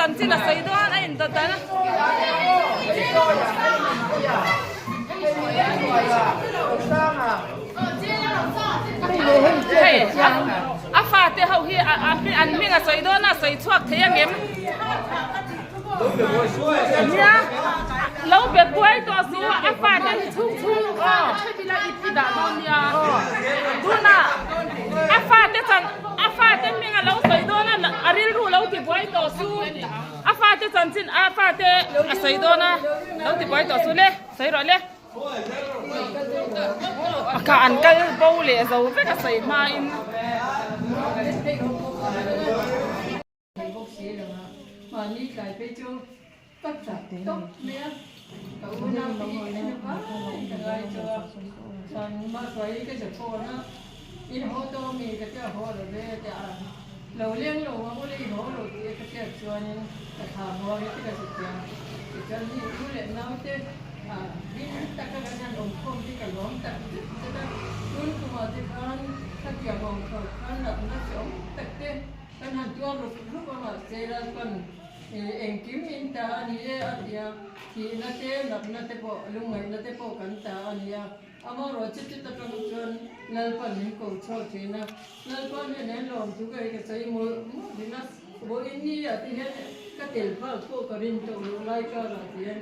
chanchin a sawi dawn a indawt dan a. Hei a fate ho hi an hming a sawi dawn a sawi chhuak thei angem? Nia lo be buai tawh su a fate hi chhung chhung aw dah dawn nia tuna a fate chan a fate hming a lo sawi dawn a a rilru lo ti buai tawh su a fate chanchin a fate a sawi dawn a lo ti buai tawh su le sawi rawh le a kha an kal bo leh zo vek a sawi hma in. Thei bawk si lo a, mahni tlai phei chu ka tap tawp mai a, ka unau te hi ka en vai ka ngai chu a, chuan mahruai hi ka za phone a, in haw tawh ami ka tia haw lo ve a tia a, lo leng lo ang ule i haw lo tih a ka hriat chuanin ka thla muang hi te ka za tia, tichuan mi u leh nau te hlim taka kan han awm khawm hi ka lawm tak zet zet a, tun kumah te khan khatiang awm chho khan natna hreawm tak te Kan han tuar rup rup a mahse Lalpan engkim in ta a ni e a ti a, thihna te, natna te pawh, lungngaihna te pawh kan ta a ni a. Amaherawh chu chuta tang chuan Lalpan min ko chhuak thin a, Lalpan hian he lawm thu ka hi ka sawi mawlh mawlh thin a, vawiin ni ah te hian ka tel phak pawh ka rin tawh loh lai karah ti hian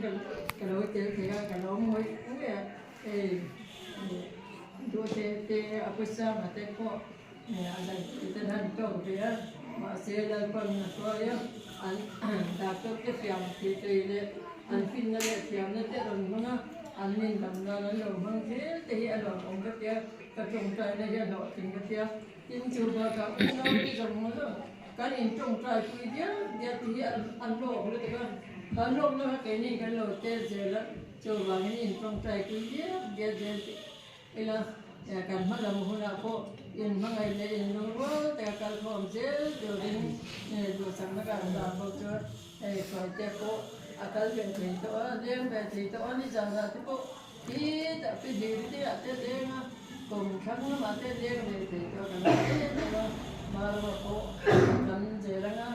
ka lo tel thei a, ka lo mawih mawih a, hei duhte te a pu Sanga te pawh. An han tawk ve a, mahse Lalpan a hruai a, an doctor te fiam thei thei leh an finna leh thiamna te rawn hmang a, an nindam nan an lo hmang zel te hi a lawmawm ka tia, ka tawngtaina hi a hlawhtling ka tia, tin chu bakah unau te zawng zawng kan intawngtai pui diak diak te hi an hlawk lutuk a, kan hlawkna kha keini kan lo tel zel a, chuvangin intawngtai pui diak diak zel tih. Ila, kan hma lam hunah pawh inhmangaih leh inlungrual taka kal khawm zel turin duhsakna ka han dah bawk chu hei Hruaite pawh a kal ve thei tawh a, leng ve thei tawh a ni zanah te pawh khi tah pi hlir te ah te leng a, kum thlang lamah te leng ve thei tawh a kan la em em a, Marwa pawh a dam zel ang a,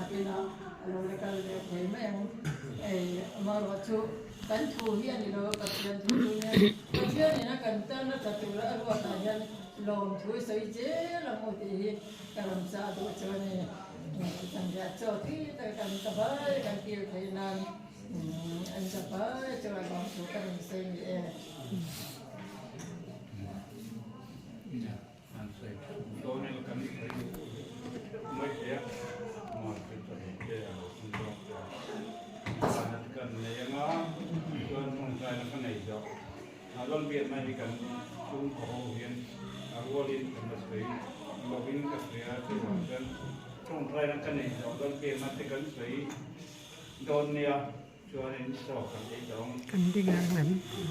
nakinah a lo la kal ve thei mai ang, hei Marwa chu. Kan thu hi a ni lo a, Pathian thu chu nia. Pathian ina kan tan a tla tura a ruatah hian lawmthu i sawi zel ang u tih hi ka rawn chah duh chu a ni. Zanriah chaw tui taka kan ta vai kan kil theih nan an ta vai chu a lawmthu ka rawn sawi ni e. An sawi theuh dawn emaw kan sawi mai thei a, maw te chawhmeh te a lo awm zawk te a, zana te kan nei anga chuan tawngtaina ka nei zawh a Lalbiakna hi kan chhungkaw ho hian a rualin kan la sawi lovin ka sawi a, chuvang chuan tawngtaina ka nei zawh Lalbiakna te kan sawi dawn nia chuanin chaw kan ei tawh ang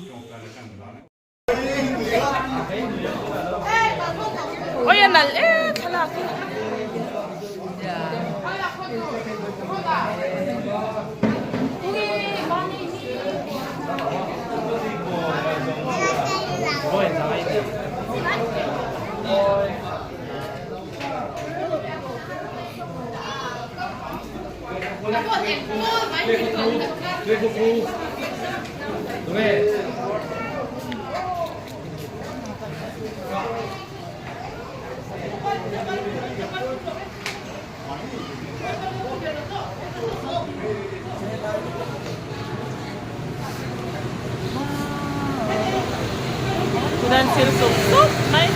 tawngtaina kan zan. Oi a nalh e thlalak hi. Dan sir sup sup mai.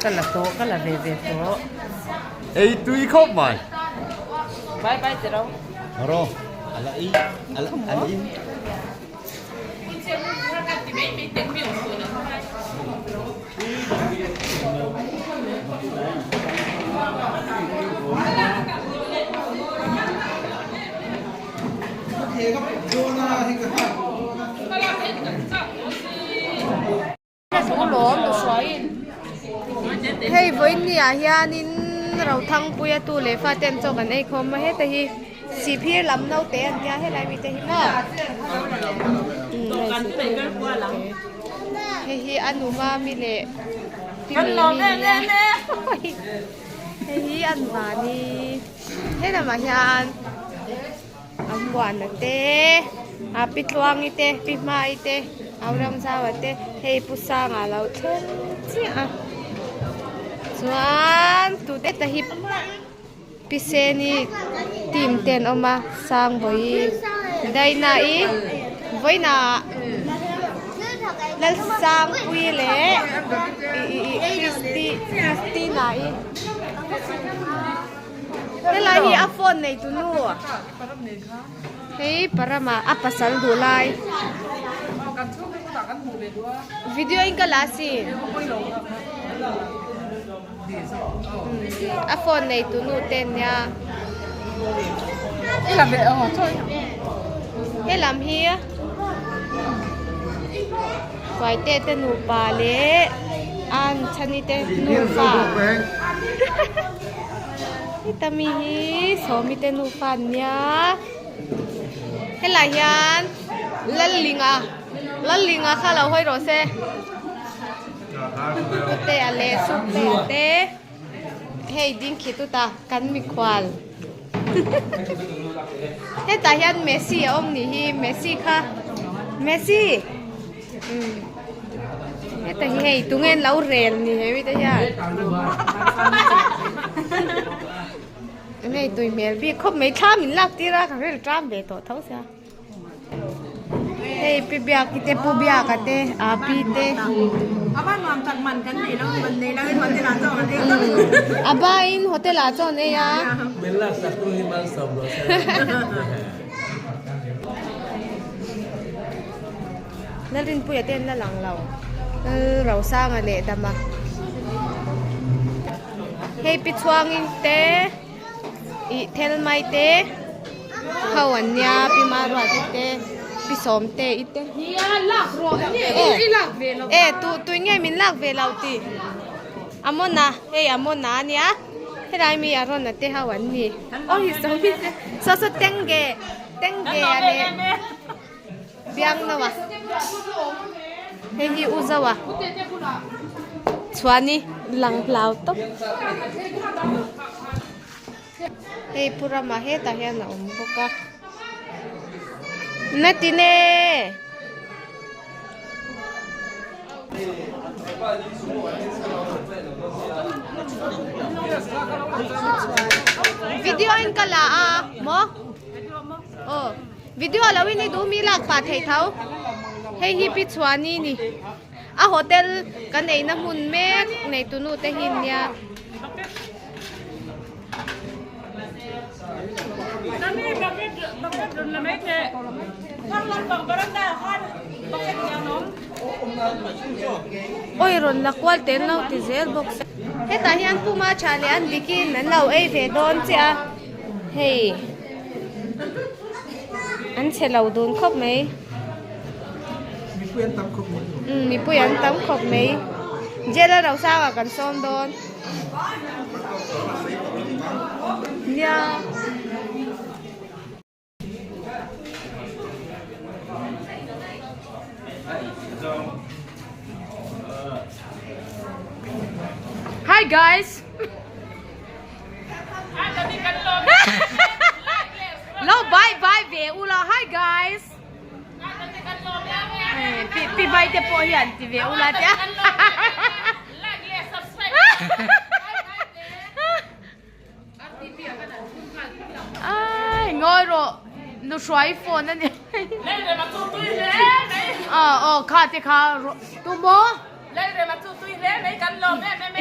Ka la tawh ka la ve ve tawh. Ei tui khawp mai. Bye bye ti ro. Ro ala i ala ala in. Hei vawiin ni ah hianin Rothangpuia tu leh fa ten chaw kan ei khawm a heta hi Sihphir lam naute an nia helai mite hi maw hei hi a nu mami leh pi mimi nia hei hi an mahni he lamah hian an buana te a pi tluangi te pi hmai te au ramzau te hei pu sanga lo thleng chiah a chuan tute ta hi. Piseni team te an awm a Sangbawi Daina-i vawiinah Lalsangpuii leh ih Christina-i helai hi a phone nei tu nu hei parama a pasal duh lai video in ka la asin. A phone nei tu nu te nia helam hi Tuaite te nupa leh an chhani te nufa heta mi hi sawmi te nufa an nia helai hian Lallinga Lallinga kha lo hawi rawh se. Pute a leh sup te a te hei ding khi tuta kan mikhual hetah hian Messi a awm nih hi Messi kha Messi umm heta hi hei tunge an lo rel ni he mite hian hei tui hmel bik khawp mai thla min lak tir a ka rel ṭam ve tawh tho sia. Hei pi biaki te pu biaka te aa pi te a bain hotel ah chaw an ei a. Lalrinpuia te an la lang lo Lalrosanga leh Dama hei pi chhuangin te. Ih thel mai te ho an nia pi maruat te pi sawm te i te e tu tui nge min lak ve lo tih amawna hei amawna a nia helai mi a rawn a te ho an ni aw hi saw mi te saw saw tenge tenge a leh biang no a hei hi u zo a chuani lang hlau tawp hei pu rama hetah hian a awm bawk a natine video in ka la a maw aw. Video lo in i duh mi lak pah theih tho. Hei hi Pi Chhuani ni. A hotel kan eina hmun mek nei tu nu te hi nia. Oi rawn la kual te an lo ti zel bawk se. Hetah hian Puma tha leh an dikin an lo ei ve dawn che a. Hei. An chhe lo dun khawp mai. Mipui an tam khawp mai. Umm mipui an tam khawp mai. Jail a rosang ah kan sawm dawn. Nia. Hi guys. Lo bye bye ve ula hi guys. Pi pi vai te pawh hian ti ve ula tia. Ai ngawi rawh nu hruai phone a ni. Aw aw kha te kha tu maw. I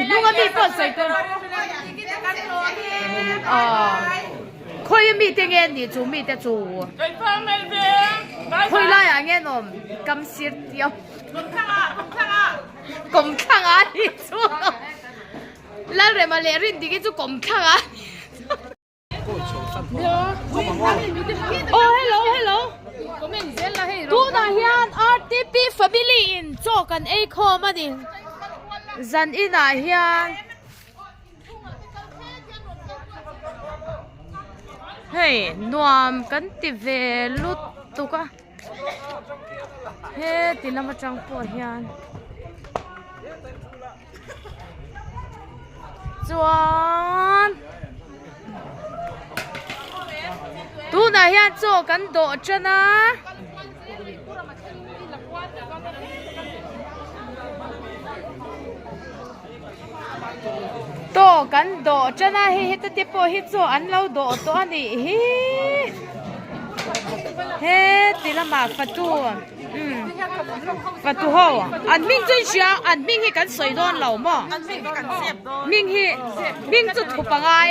hnung a mi pawh sawi tur. Aw khawi a mi te nge ni chu mi te chu. Khawi lai ah nge an awm kam sir tih a. Kawmthlang ah ni chu. Lalrema leh Rindiki chu kawmthlang ah Oh hello hello tunah hian RTP family in chaw kan ei khawm a ni zan inah hian. Hei nuam kan ti ve lutuk a heti lam atang pawh hian chuan tunah hian chaw kan dawh tan a. Chaw kan dawh tan a hei heta te pawh hi chaw an lo dawh tawh a nih hi heti lamah fatu umm fatu ho an hming chu in hria an hming hi kan sawi dawn lo maw hming hi hming chu thup a ngai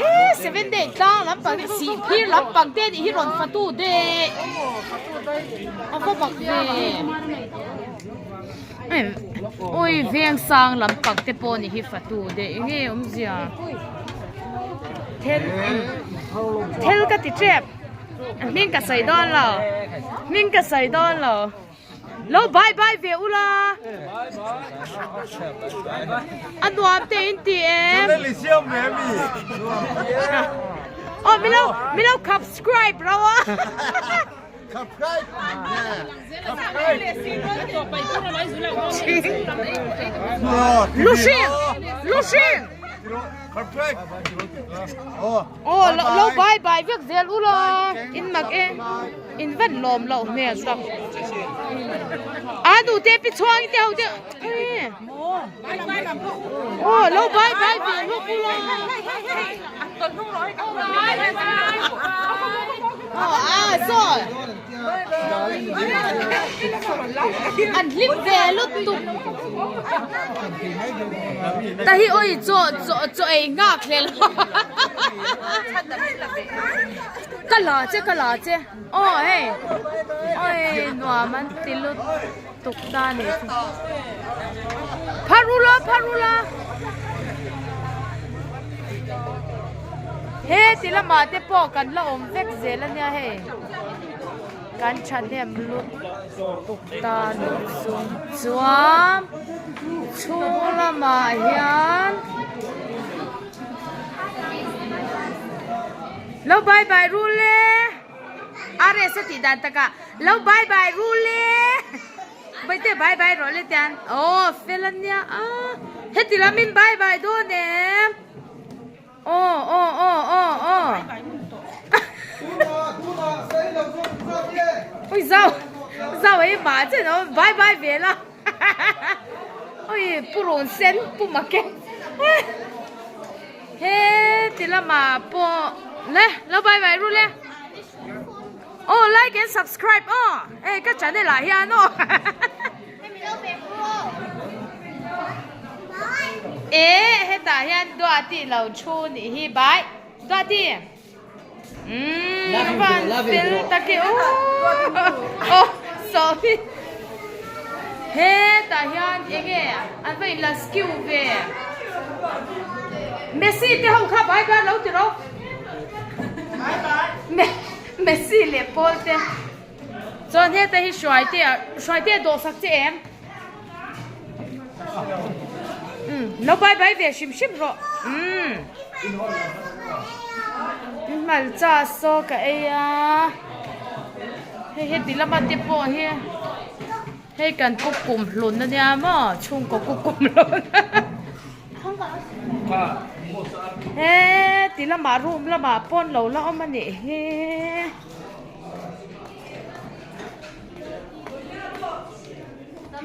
e seven day tlang lampang hi sih phir lampang te nih hi rawn fatu daih a va bak ve ui veng sang lampang te pawh nih hi fatu daih enge awmzia thel thel ka ti tep hming ka sawi dawn lo hming ka sawi dawn lo. Lo bye bye ve ula. A nuam te in ti em. Oh milo milo subscribe ro a. Subscribe. Lushing Lushing. Subscribe. Oh. Aw lo bye bye vek zel u la in mak e in van lawm loh hmel tak a nu te pi chhuang te ho te aw lo bye bye ve hlawk u la aw a saw an hlim ve lutuk ta hi oi chaw chaw chaw ei nghak hlel ka la che ka la che aw hei oi nuam an ti lutuk ta ni phar ula phar ula he ti lamah te pawh kan la awm vek zel ania hei. Kan thahnem lutuk ta nih chung chuan chhung lamah hian lo bye bye ru le a rest a tih dan takah lo bye bye ru le Bawihtei bye bye rawh le tian aw fel ania a heti lamin bye bye dawn em. Aw aw aw aw aw Ui zau zau ei mah chen aw bye bye ve la Ui purun sen pu mak e He ti lamah pawh le lo bye bye ru le Aw like and subscribe aw hei ka channel ah hian aw. Eh hetah hian Duati lo thu nih hi bai Duati umm van fel tak e aw aw sorry hetah hian enge an va inla skew ve Messi te ho kha bai bai lo ti rawh Messi leh Paul te. Chuan heta hi hruaite ah hruaite a dawhsak che em? Umm lo bai bai ve hrim hrim rawh umm hmalcha saw ka ei a hei heti lama te pawh hi hei kan pu kum hlun ania maw chhungkaw pu kum hlun heti lamah room lamah pawn lo la awm anih hi.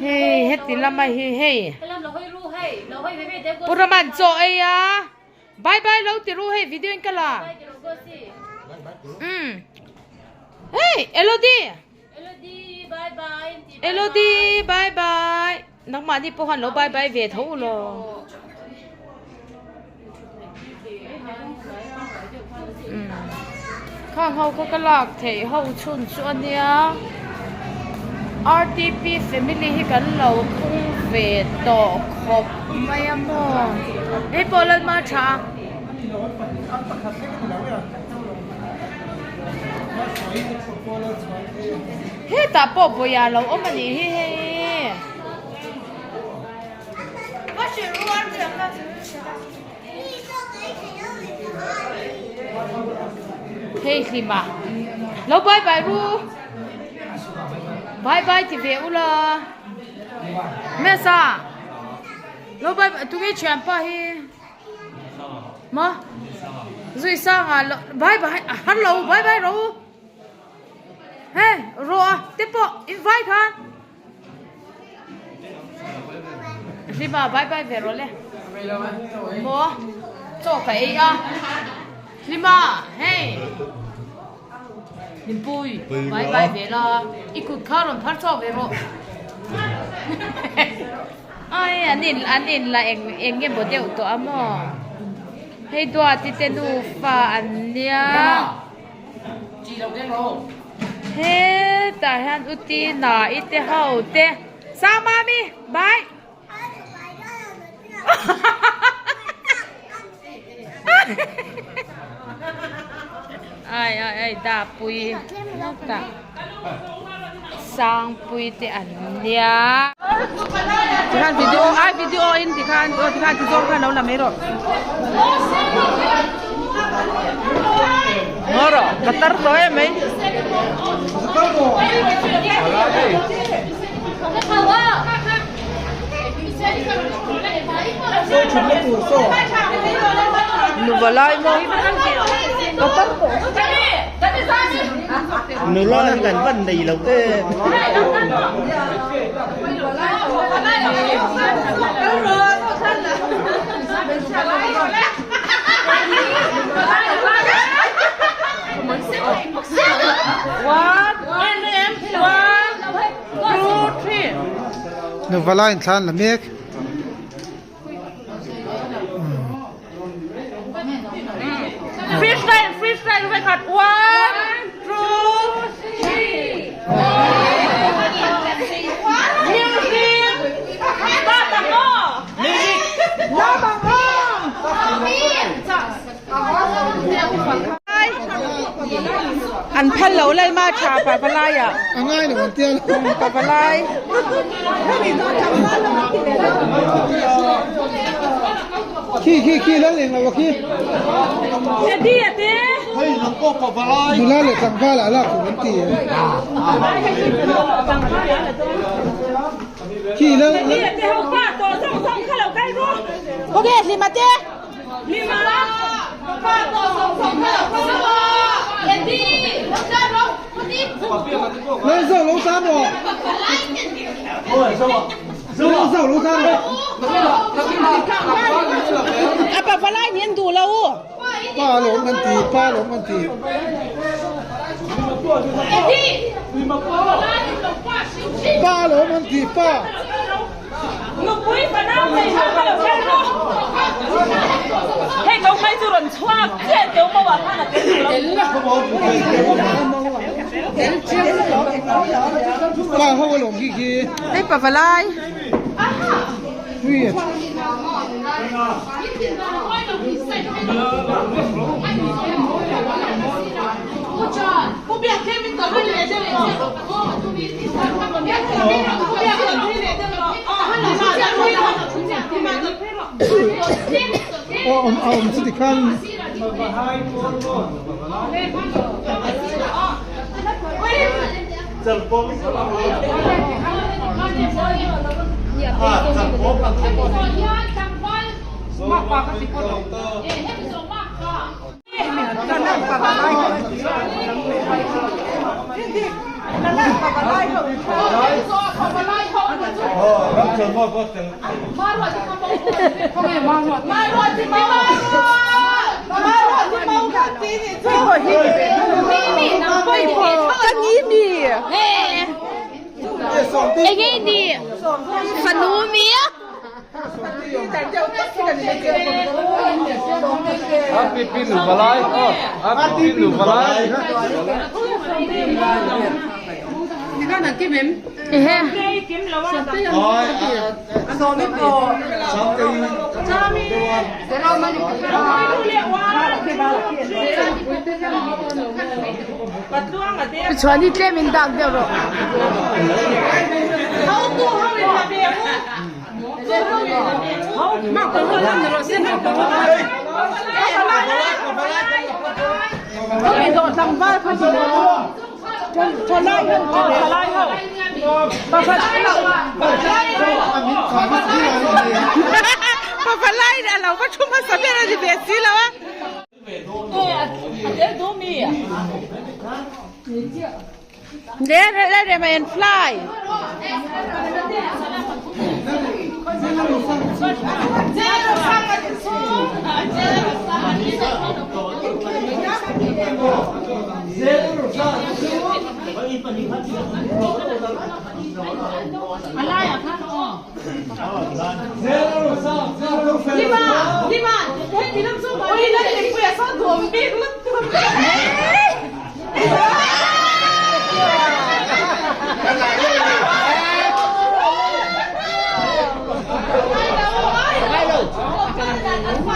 Hei heti lama hi hei Pu Raman chaw ei a bye bye lo ti ru hei video in ka la umm hei Elodie Elodie bye bye nangmahni pawh khan lo bye bye ve tho ulaw. Khang ho kha ka lak theih ho chhun chu a nia R_T_P family hi kan lo phung ve tawh khawp mai a maw hei pawh lalma tha hetah pawh bawia lo awm a nih hi hei. Hei hlima lo bye bye ru bye bye ti ve ula Mesa lo bye bye tunge thianpa hi maw zui sanga lo bye bye a har lo bye bye ro hei rawh a te pawh in vai khan. Hlima bye bye ve rawh le maw chaw ka ei a Hlima hei Hlimpui bye bye ve la i kut kha rawn phar chhuak ve rawh ai an in an in la eng eng nge maw deuh tawh a maw hei duati te nufa an nia. Hetah hian u Tina i te ho te Sang mami bye ai ai ai dapui tah Sangpui te an nia. Tikhan video ai video in tikhan aw tikhan ti zawng khan lo la mai rawh. Ngaw rawh ka tar tawh em mai. Nuva lai maw ka tar tawh. Nula kan van nei lo te. Nuva lai in thlan la mek. Freestyle, freestyle, record. One, two, three. Music. Babango. Music. Babango. An phal lo lai ma tha pa palai ah. A ngai lo an tia lo. Pa palai. Khi khi khi lal eng lo khi. Adi ate. Hei nang pawh pa palai. Nula leh tlangval ah lak tur an ti. Khi lal. Adi ate ho pa to song song kha lo kai ru. Ok hlima te. Lal zo lo tan rawh. Lal zo lo tan rawh. A pa palai nih an duh lo. Pa lawm kan ti, pa lawm kan ti. Pa lawm kan ti, pa. Nupui fanau nei ho kha lo kal rawh. Hei ko mai chu rawn chhuak chiah teu maw ah khan a tel duh lo. Pa ho a lawm khi khi. Hei pa valai. Ui. Aw awm a awm chu tikhan Enge ni fanu mi a. Ehe. Chuan i tlem in dak deuh rawh. Tlangval kha ni lo. Thalai ho. Thalai ho. Pavalai a lo va thu hmasa ber a ni ve si lo a. Le le rem and fly.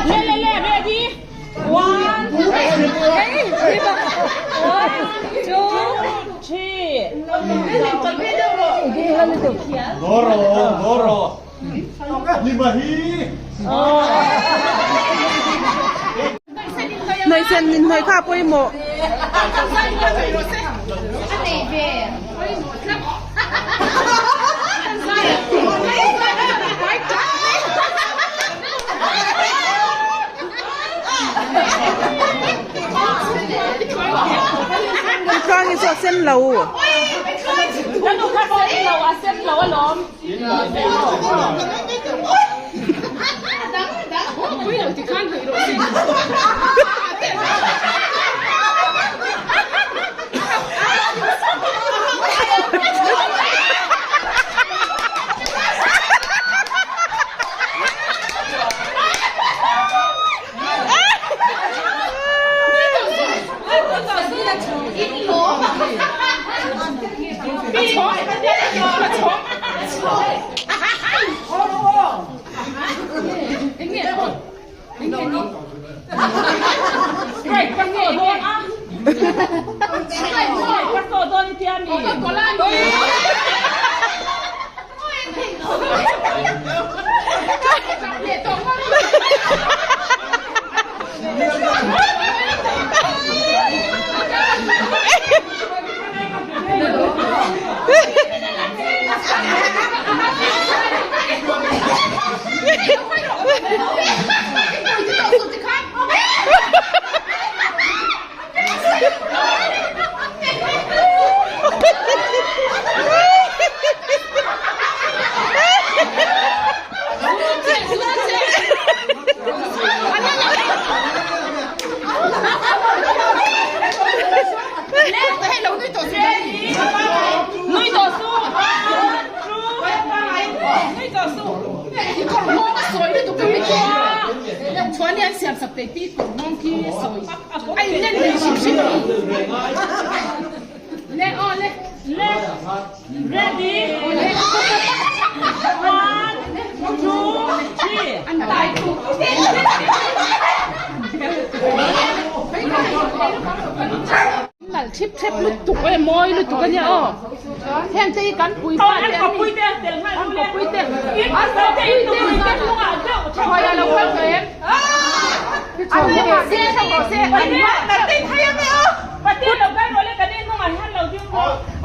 Le le le ready one two three. Goro, goro. Lima hi. Hnawihsen inhnawih kha a pawimawh. Tluang hi chu a sen lo.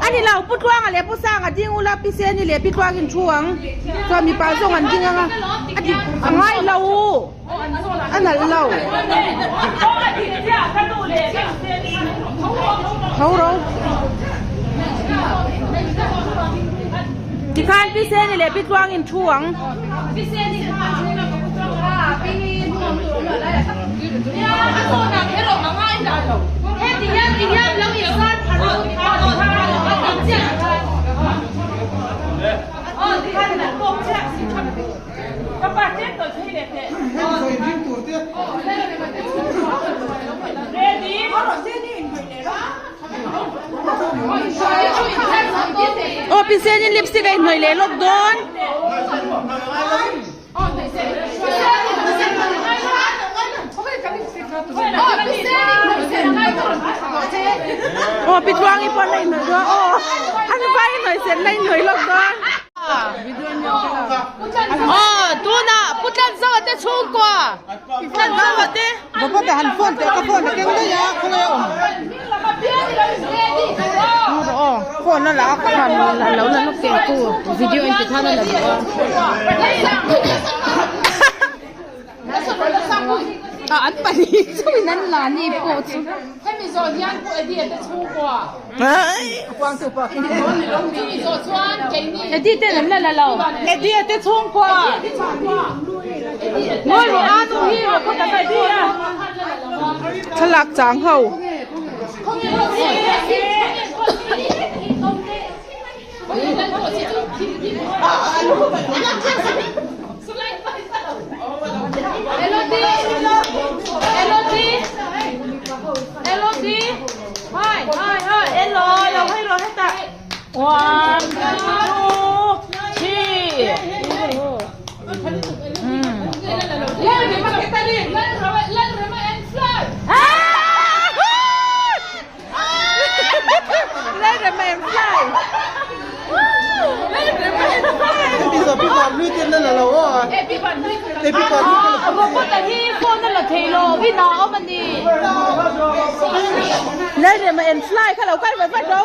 A ni lo, Pu Tluanga leh Pu Sanga ding ula Pi Seni leh Pi Tluangin thu ang. Chuan mipa zawng an ding ang a, a dik a ngai lo, a nalh lo. Tho ro. Tikhan Pi Seni leh Pi Tluangin thu ang. Aw pi Senin lipstick a inhnawih leh lawk dawn. Aw pi Tluangi pawh la inhnawih dawn aw an vai inhnawih sen la inhnawih lawk dawn. Aw tunah Pu Tlanzawa te chhungkua Tlanzawa te. Bapa te han phone teh ka phone a keng daih a khawnge a awm. Phone a la a khan a lo la lawk teh tu video in ti khan a la duh a. A an pahnih chuin an la ni pawh chu. Hemi zawh hian Pu Eddie te chhungkua. Chumi zawh chuan keini. Eddie ten an la la lo. Eddie te chhungkua. Ngawi rawh a nu hi rawh khaw tak Eddie a. Thlalak chang ho. One, two, three. Robot a hi phone a la thei lo in a awm a ni. Lalrema and fly kha lo kal vat vat ro.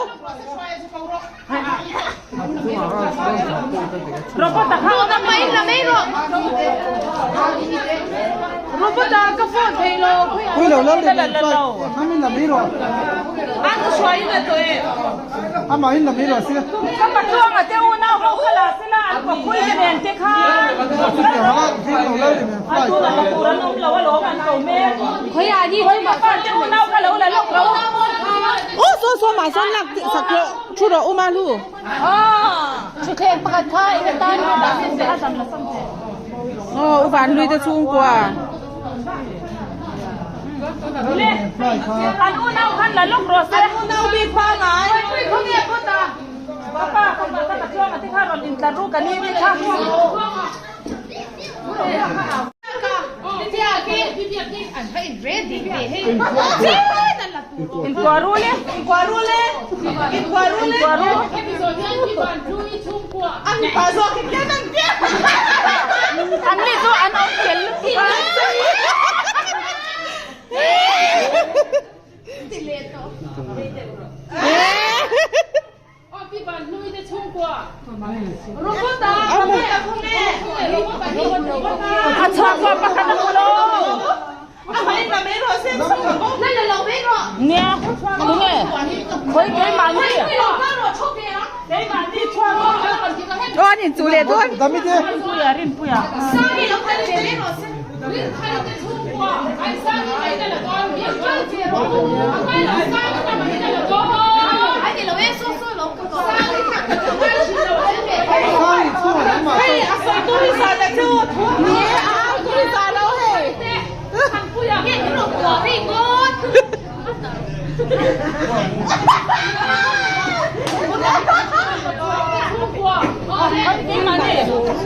Robot a kha Tuna mai la mai rawh. Robot a ka phone thei lo. Pui lo Lalrema and fly Amin la mai rawh. An hruai in a tawh e. Amah in la mai rawh se. Ka patluanga te unau ho kha la sela an kawpui te nen te khan. A tuna la tur an awm lo alawm an ko mek. Khawiah ni Khawi ka pa te unau kha lo la lawk lo. Aw saw saw mah sawn lak sak rawh thu rawh u Malu. Thuthleng pakhat kha eng atan nge dah sin teh? Aw u Vanlui te chhungkua. An unau khan la lawk rawh se. An unau bik pangai. Khawi khawnge pawt a. Ka pa ka pa ka patluanga te kha rawn intlar ru ka ni te kha. Inkuah ru le. Inkuah ru le. Inkuah ru le. Inkuah ru. An ni chu an awm fel lutuk a. A chhungkua pakhat a hmu lo. Nia, tunge? Khawi keimahni. Keimahni chhuak. Aw an inchuh leh dawn. Rinpuia, Rinpuia.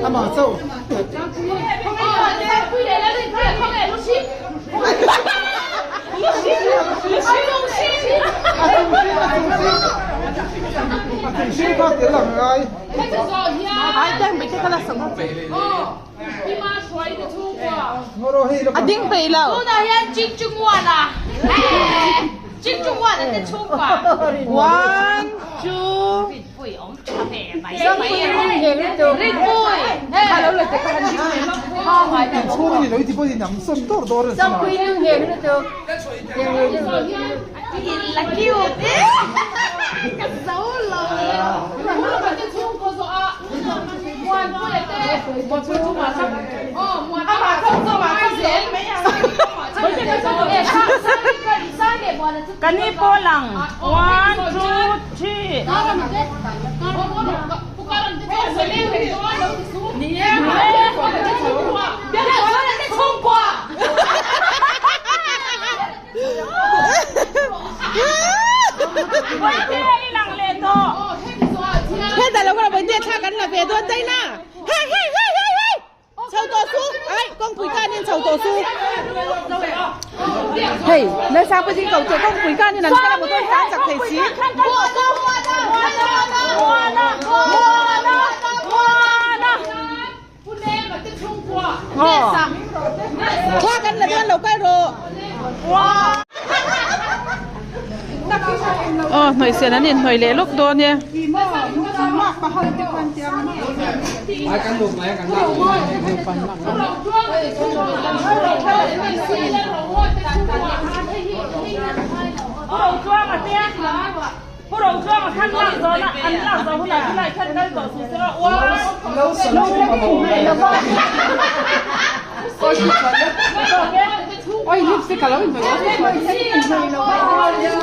Amah chauh. A ding peih lo. Tunah hian Chingchungwana Chingchungwana te chhungkua. One, two. Rinpui awm tha ve mai mai. Rinpui. La cute. Ka zo lo. Ka ni pawh lang one two three. Bawihte i lang leh tawh. Hetah lo kawra bawihte thla kan la ve dawn daih na. Hei hei hei hei hei. Chho tawh su. Ai kawngpui kanin chho tawh su. Hei Lalsang pawh ding ko teh kawngpui kanin an kal a motor tlan chak thei si. Thla kan la dawn lo kal rawh. Aw hnawih sen an inhnawih leh lawk dawn e.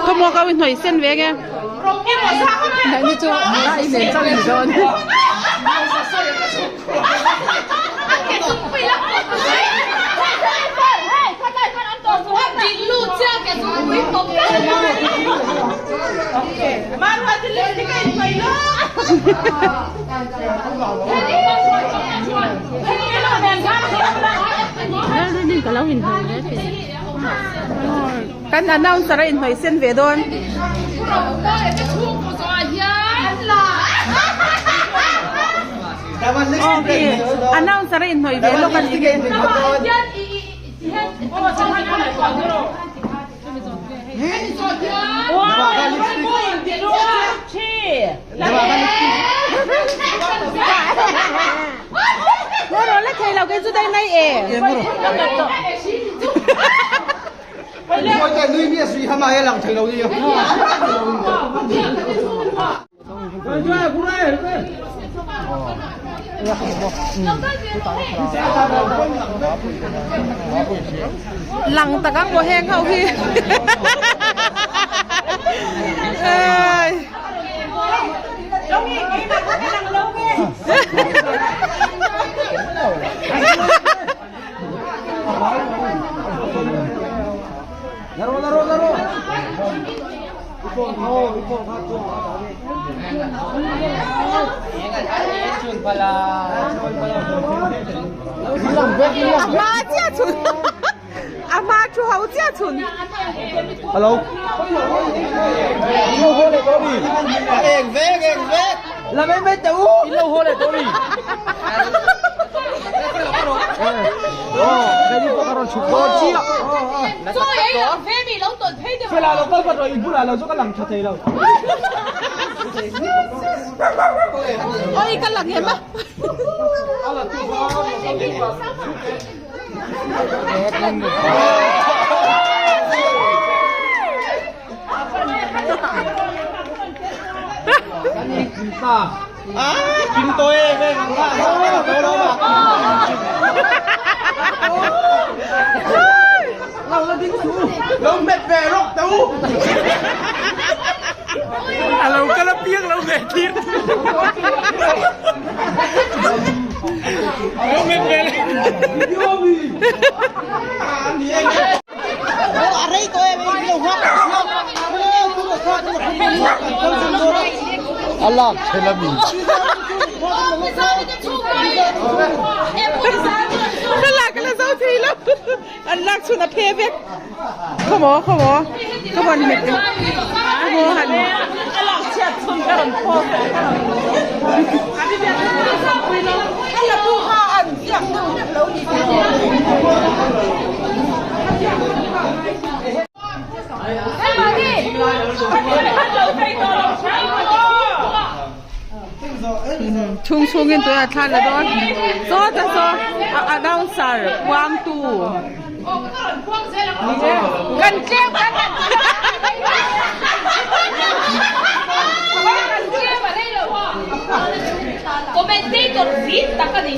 Thawmhnaw ka inhnawih sen ve nge. Kan announcer a inhnawih sen ve dawn. Aw khi announcer a inhnawih ve lawk a ni. Ngaw la thei lo kei chu dai nai e. Lang tak ang maw heng ho hi. A hma chiah chhun a hma thu ho chiah chhun. Hello. Eng vek eng vek. Là mấy mấy tủ. Lâu hô lại tôi. Ôi ka lang em á. Ka lak la zo thei lo. An lak chhun a phe vek. Khawmaw khawmaw ka vawn hmet e. Khawmaw han. A lak chhiat chhun ka rawn pawh tawh ka rawn. Chhung chhungin tunah thla la dawn saw ta saw a announcer puangtu kan tlem Commentator vit tak a ni.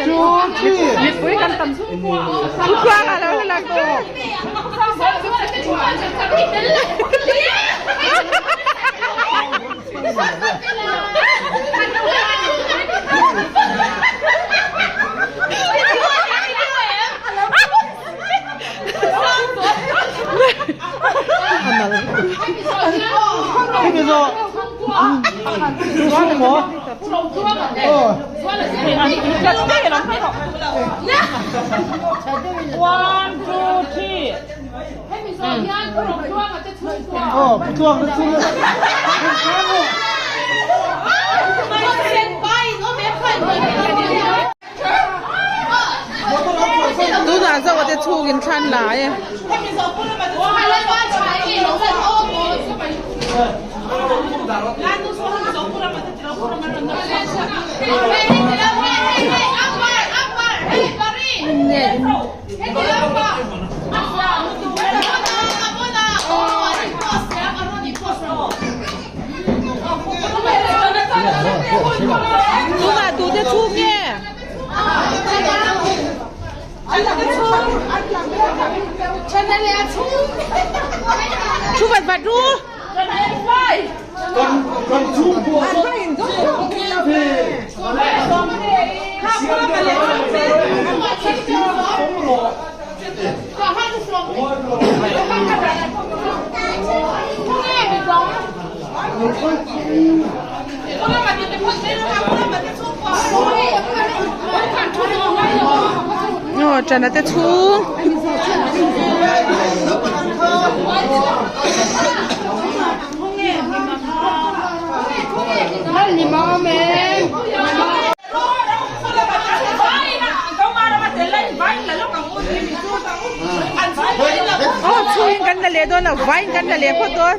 One, two, three. Tluanga lo lang tawh. Hemi zawh Chhung maw? Aw. One, two, three. Aw, Pu Tluang na chung. Tunah zoh te chhungin thlan lai e. Tunah tute chhung nge? Thu vat vat ru. Aw ṭana te chhung. Aw chhungin kan la leh dawn lo vaiin kan la leh phawt dawn.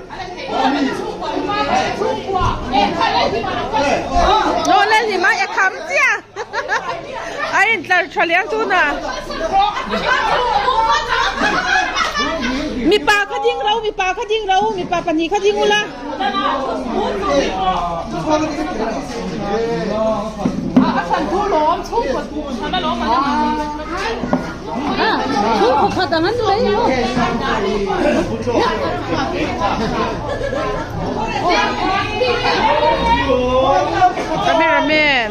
Aw Lalnima e kham chiah a intlar tha liang tunah. Mipa kha ding ro mipa kha ding ro mipa pahnih kha ding ula. Cameraman.